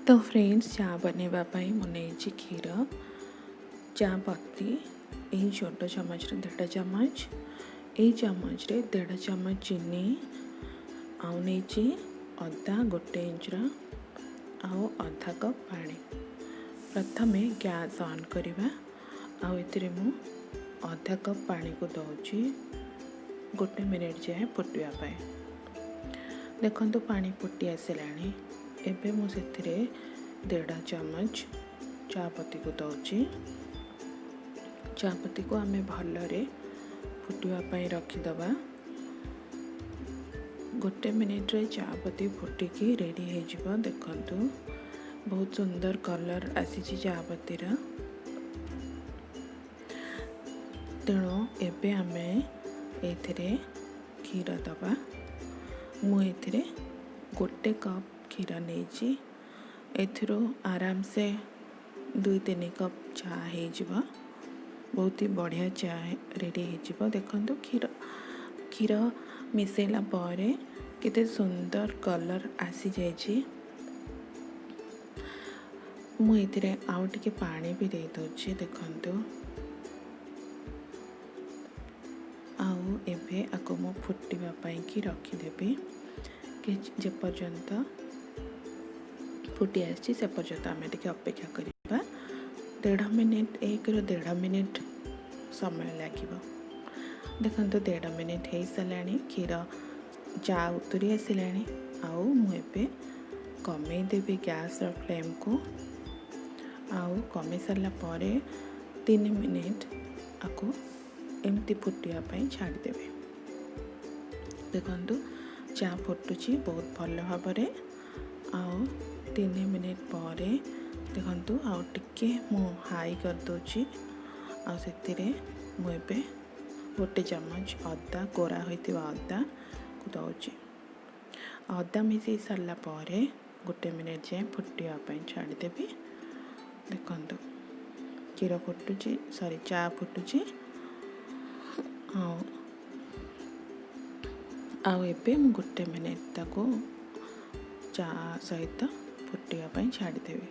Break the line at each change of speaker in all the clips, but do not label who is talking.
ତ ଫ୍ରେଣ୍ଡସ୍, ଚା ବନେଇବା ପାଇଁ ମୁଁ ନେଇଛି କ୍ଷୀର, ଚା ପତି ଏଇ ଛୋଟ ଚାମଚରେ 1.5 ଚାମଚ, ଏଇ ଚାମଚରେ 1.5 ଚାମଚ ଚିନି, ଆଉ ନେଇଛି ଅଦା 1 ଇଞ୍ଚର ଆଉ ଅଧା କପ୍ ପାଣି। ପ୍ରଥମେ ଗ୍ୟାସ୍ ଅନ୍ କରିବା ଆଉ ଏଥିରେ ମୁଁ ଅଧା କପ୍ ପାଣିକୁ ଦେଉଛି 1 ମିନିଟ୍ ଯାଏଁ ଫୁଟିବା ପାଇଁ। ଦେଖନ୍ତୁ, ପାଣି ଫୁଟି ଆସିଲାଣି। ଏବେ ମୁଁ ସେଥିରେ 1.5 ଚାମଚ ଚା ପତିକୁ ଦେଉଛି। ଚା ପତିକୁ ଆମେ ଭଲରେ ଫୁଟିବା ପାଇଁ ରଖିଦେବା। 1 ମିନିଟ୍ରେ ଚା ପତି ଫୁଟିକି ରେଡ଼ି ହେଇଯିବ। ଦେଖନ୍ତୁ, ବହୁତ ସୁନ୍ଦର କଲର୍ ଆସିଛି ଚା ପତିର। ତେଣୁ ଏବେ ଆମେ ଏଇଥିରେ କ୍ଷୀର ଦେବା। ମୁଁ ଏଥିରେ 1 କପ୍ କ୍ଷୀର ନେଇଛି। ଏଥିରୁ ଆରାମସେ 2-3 କପ୍ ଚା ହେଇଯିବ। ବହୁତ ହି ବଢ଼ିଆ ଚା ରେଡ଼ି ହେଇଯିବ। ଦେଖନ୍ତୁ, କ୍ଷୀର ମିଶାଇଲା ପରେ କେତେ ସୁନ୍ଦର କଲର୍ ଆସିଯାଇଛି। ମୁଁ ଏଥିରେ ଆଉ ଟିକେ ପାଣି ବି ଦେଇଦେଉଛି, ଦେଖନ୍ତୁ। ଆଉ ଏବେ ଆକୁ ମୁଁ ଫୁଟିବା ପାଇଁକି ରଖିଦେବି। ଯେପର୍ଯ୍ୟନ୍ତ ଫୁଟି ଆସିଛି, ସେ ପର୍ଯ୍ୟନ୍ତ ଆମେ ଟିକେ ଅପେକ୍ଷା କରିବା। 1.5 ମିନିଟ୍, 1ରୁ 1.5 ମିନିଟ୍ ସମୟ ଲାଗିବ। ଦେଖନ୍ତୁ, 1.5 ମିନିଟ୍ ହେଇସାରିଲାଣି, କ୍ଷୀର ଚା ଉତୁରି ଆସିଲାଣି। ଆଉ ମୁଁ ଏବେ କମେଇ ଦେବି ଗ୍ୟାସ୍ର ଫ୍ଲେମ୍କୁ। ଆଉ କମେଇ ସାରିଲା ପରେ 3 ମିନିଟ୍ ଆକୁ ଏମିତି ଫୁଟିବା ପାଇଁ ଛାଡ଼ିଦେବି। ଦେଖନ୍ତୁ, ଚା ଫୁଟୁଛି ବହୁତ ଭଲ ଭାବରେ। ଆଉ 3 ମିନିଟ୍ ପରେ ଦେଖନ୍ତୁ, ଆଉ ଟିକେ ମୁଁ ହାଇ କରିଦେଉଛି। ଆଉ ସେଥିରେ ମୁଁ ଏବେ 1 ଚାମଚ ଅଦା, କୋରା ହୋଇଥିବା ଅଦାକୁ ଦେଉଛି। ଅଦା ମିଶାଇ ସାରିଲା ପରେ 1 ମିନିଟ୍ ଯାଏଁ ଫୁଟିବା ପାଇଁ ଛାଡ଼ିଦେବି। ଦେଖନ୍ତୁ, କ୍ଷୀର ଫୁଟୁଛି, ସରି, ଚା ଫୁଟୁଛି। ଆଉ ଏବେ ମୁଁ 1 ମିନିଟ୍ ତାକୁ ଚା ସହିତ ଫୁଟିବା ପାଇଁ ଛାଡ଼ିଦେବି।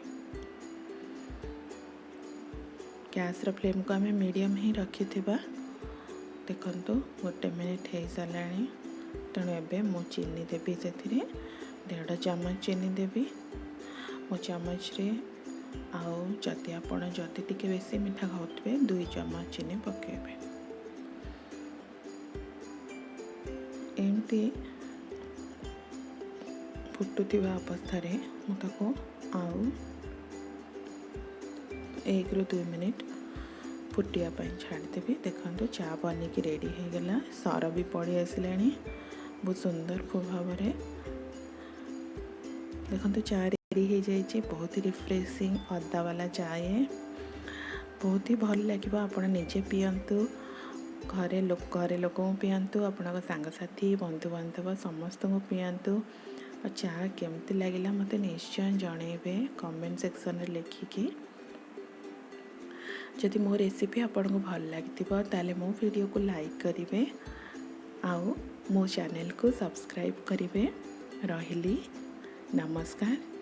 ଗ୍ୟାସ୍ର ଫ୍ଲେମ୍କୁ ଆମେ ମିଡ଼ିୟମ୍ ହିଁ ରଖିଥିବା। ଦେଖନ୍ତୁ, 1 ମିନିଟ୍ ହେଇସାରିଲାଣି। ତେଣୁ ଏବେ ମୁଁ ଚିନି ଦେବି ସେଥିରେ। 1.5 ଚାମଚ ଚିନି ଦେବି ମୋ ଚାମଚରେ। ଆଉ ଯଦି ଆପଣ ଯଦି ଟିକେ ବେଶୀ ମିଠା ଖାଉଥିବେ, 2 ଚାମଚ ଚିନି ପକାଇବେ। ଏମିତି ଫୁଟୁଥିବା ଅବସ୍ଥାରେ ମୁଁ ତାକୁ ଆଉ 1ରୁ 2 ମିନିଟ୍ ଫୁଟିବା ପାଇଁ ଛାଡ଼ିଦେବି। ଦେଖନ୍ତୁ, ଚା ବନିକି ରେଡ଼ି ହେଇଗଲା। ସର ବି ପଡ଼ି ଆସିଲାଣି ବହୁତ ସୁନ୍ଦର ଭାବରେ। ଦେଖନ୍ତୁ, ଚା ରେଡ଼ି ହେଇଯାଇଛି। ବହୁତ ରିଫ୍ରେସିଂ ଅଦା ବାଲା ଚା ଇଏ। ବହୁତ ହି ଭଲ ଲାଗିବ। ଆପଣ ନିଜେ ପିଅନ୍ତୁ, ଘରେ ଲୋକଙ୍କୁ ପିଆନ୍ତୁ, ଆପଣଙ୍କ ସାଙ୍ଗସାଥି, ବନ୍ଧୁବାନ୍ଧବ ସମସ୍ତଙ୍କୁ ପିଆନ୍ତୁ। ଆଉ ଚା କେମିତି ଲାଗିଲା, ମୋତେ ନିଶ୍ଚୟ ଜଣେଇବେ କମେଣ୍ଟ ସେକ୍ସନରେ ଲେଖିକି। ଯଦି ମୋ ରେସିପି ଆପଣଙ୍କୁ ଭଲ ଲାଗିଥିବ, ତାହେଲେ ମୋ ଭିଡ଼ିଓକୁ ଲାଇକ୍ କରିବେ ଆଉ ମୋ ଚ୍ୟାନେଲକୁ ସବସ୍କ୍ରାଇବ୍ କରିବେ। ରହିଲି, ନମସ୍କାର।